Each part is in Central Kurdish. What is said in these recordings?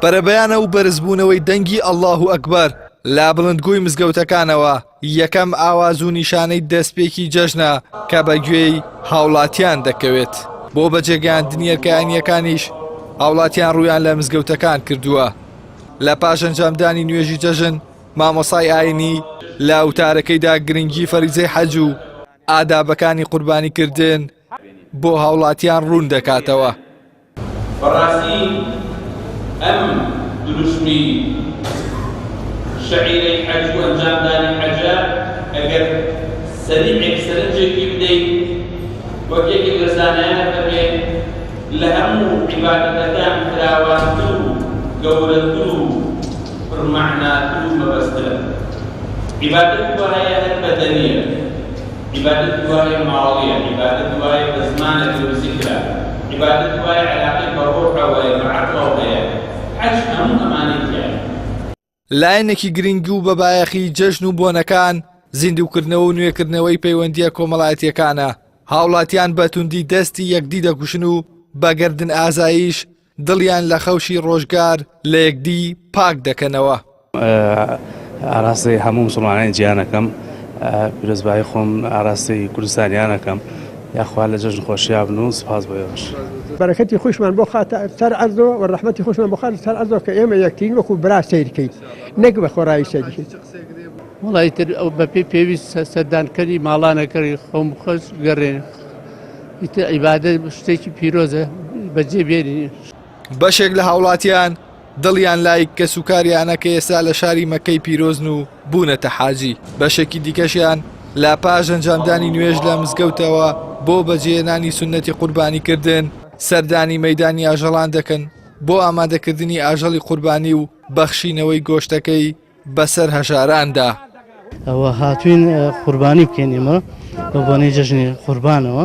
بەرەبەیانە و بەرزبوونەوەی دەنگی ئەڵڵاهو ئەکبەر لە بڵندگۆی مزگەوتەکانەوە یەکەم ئاواز و نیشانەی دەستپێکی جەژنە کە بە گوێی هاوڵاتیان دەکەوێت. بۆ بەجێگەیاندنی ئەرکە ئاینییەکانیش هاوڵاتیان ڕوویان لە مزگەوتەکان کردووە. لە پاش ئەنجامدانی نوێژی جەژن مامۆسای ئاینی لە وتارەکەیدا گرنگی فەریزەی حەج و ئادابەکانی قوربانیکردن بۆ هاوڵاتیان ڕوون دەکاتەوە. بەڕاستی ئەم دروشمی شەعیرەی حەج و ئەنجامدانی حەجە ئەگەر سەریعێک سەرنجێکی بدەیت وەک یەکێک لە زانایان ئەفەرمێ لە هەموو عیبادەتەکان فراوانتر و گەورەتر و پڕمەعناتر و مەبەستترە. عیبادەتی وا هەیە هەر بەدەنییە، عیبادەتی وا هەیە ماڵییە، عیبادەتی وا هەیە بە زمانە کە و زیکرە، عیبادەتی وا هەیە عەلاقەی بە ڕۆحەوە هەیە، بە عەقڵەوە هەیە. حەج هەموو ئەمانەی تیایە. لایەنێکی گرنگ و بەبایەخی جەژن و بۆنەکان زیندووکردنەوە و نوێکردنەوەی پەیوەندییە کۆمەڵایەتییەکانە، هاوڵاتیان بە توندی دەستی یەکدی دەکوشن و بە گەردن ئازاییش دڵیان لە خەوشی ڕۆژگار لە یەکدی پاک دەکەنەوە. ئاراستەی هەموو موسڵمانانی جیهان ئەکەم، پیرۆزبایی خۆم ئاراستەی کوردستانیان ئەکەم، یاخوا لە جەژن خۆشیا بن و سوپاس بۆ ئێوەش. بەرەکەتی خۆیشمان بۆ خاتە سەر عەرزەوە و ڕەحمەتی خۆشمان بۆ خاتە سەر عەرزەوە کە ئێمە یەکترین وەکو برا سەیر کەین نەک بە خۆڕایی سەیری کەین. وەڵا ئیتر ئەو بەپێی پێویست سەردانکەری ماڵانەکەی خۆم خۆش گەڕێن ئیتر عیبادەت شتێکی پیرۆزە بەجێ بێنین. بەشێک لە هاوڵاتیان دڵیان لای کەسوکاریانە کە ئێستا لە شاری مەککەی پیرۆزن و بوونەتە حاجی، بەشێکی دیکەشیان لە پاش ئەنجامدانی نوێژ لە مزگەوتەوە بۆ بەجێهێنانی سوننەتی قوربانیکردن سەردانی مەیدانی ئاژەڵان دەکەن بۆ ئامادەکردنی ئاژەڵی قوربانی و بەخشینەوەی گۆشتەکەی بەسەر هەژاراندا. ئەوە هاتوین قوربانی بکەین ئێمە بە بۆنەی جەژنی قوربانەوە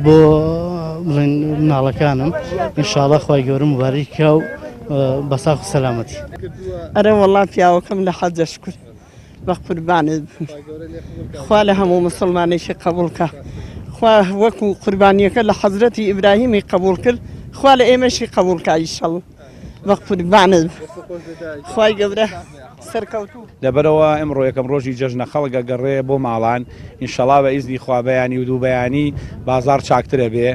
بۆ بڵێن مناڵەکانم ئینشاڵا خوای گەورە موبارەکی کا و بە ساغ و سەلامەتی. ئەرێ وەڵا پیاوەکەم لە حەجە شکور بە قوربانت بم خوا لە هەموو مسلمانێکی قبوڵ کە خوا وەکو قوربانیەکە لە حەزرەتی ئیبراهیمی قبوڵ کرد خوا لە ئێمەشی قبوڵ کا ئیشەڵ بە قوربانت خوای گەورە سەرکەوتوو. لەبەرئەوە ئمڕۆ یەکەم ڕۆژی جەژنە خەڵک ئەگەڕێ بۆ ماڵان ئینشەڵا بە ئیزنی خوا بەیانی و دوو بەیانی بازاڕ چاکتر ئەبێ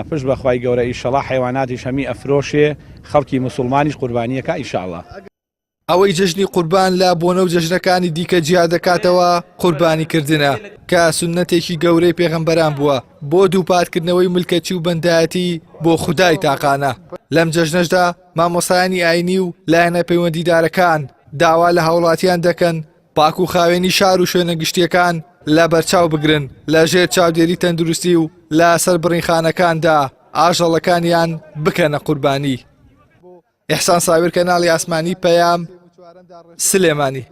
پشت بە خوای گەورە ئیشەڵا حەیواناتیش هەمی ئەفرۆشێ خەڵکی موسوڵمانیش قوربانی ئەکا ئیشاڵا. ئەوەی جەژنی قوربان لە بۆنە و جەژنەکانی دیکە جیا دەکاتەوە قوربانیکردنە کە سوننەتێکی گەورەی پێغەمبەران بووە بۆ دووپاتکردنەوەی ملکەچی و بەندایەتی بۆ خودای تاقانە لەم جەژنەشدا مامۆستایانی ئاینی و لایەنە پەیوەندیدارەکان داوا لە هاوڵاتیان دەکەن پاک و خاوێنی شار و شوێنە گشتیەکان لە بەرچاو بگرن لە ژێر چاودێری تەندروستی و لە سەربڕینخانەکاندا ئاژەڵەکانیان بکەنە قوربانی. ئیحسان ساویر کەناڵی ئاسمانی پەیام سلێمانی.